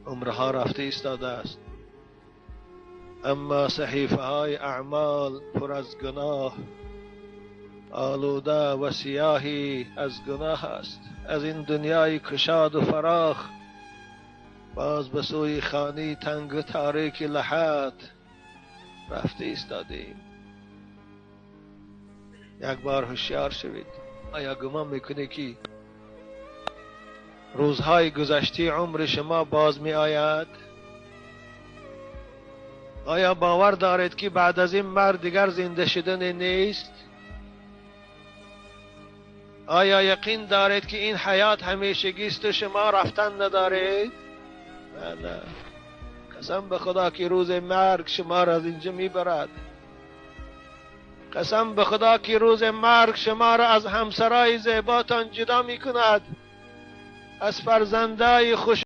عمرها رفته ایستاده است، اما صحیفه های اعمال پر از گناه، آلوده و سیاهی از گناه است. از این دنیای کشاد و فراخ باز به سوی خانه تنگ و تاریک لحد رفته ایستادیم. یک بار هوشیار شوید. آیا گمان میکنی که روزهای گذشته عمر شما باز می آید؟ آیا باور دارید که بعد از این مرگ دیگر زنده شدن نیست؟ آیا یقین دارید که این حیات همیشگی است و شما رفتن ندارید؟ نه نه، قسم به خدا که روز مرگ شما را از اینجا میبرد. قسم به خدا که روز مرگ شما را از همسرای زیباتان جدا میکند، از فرزندای خوش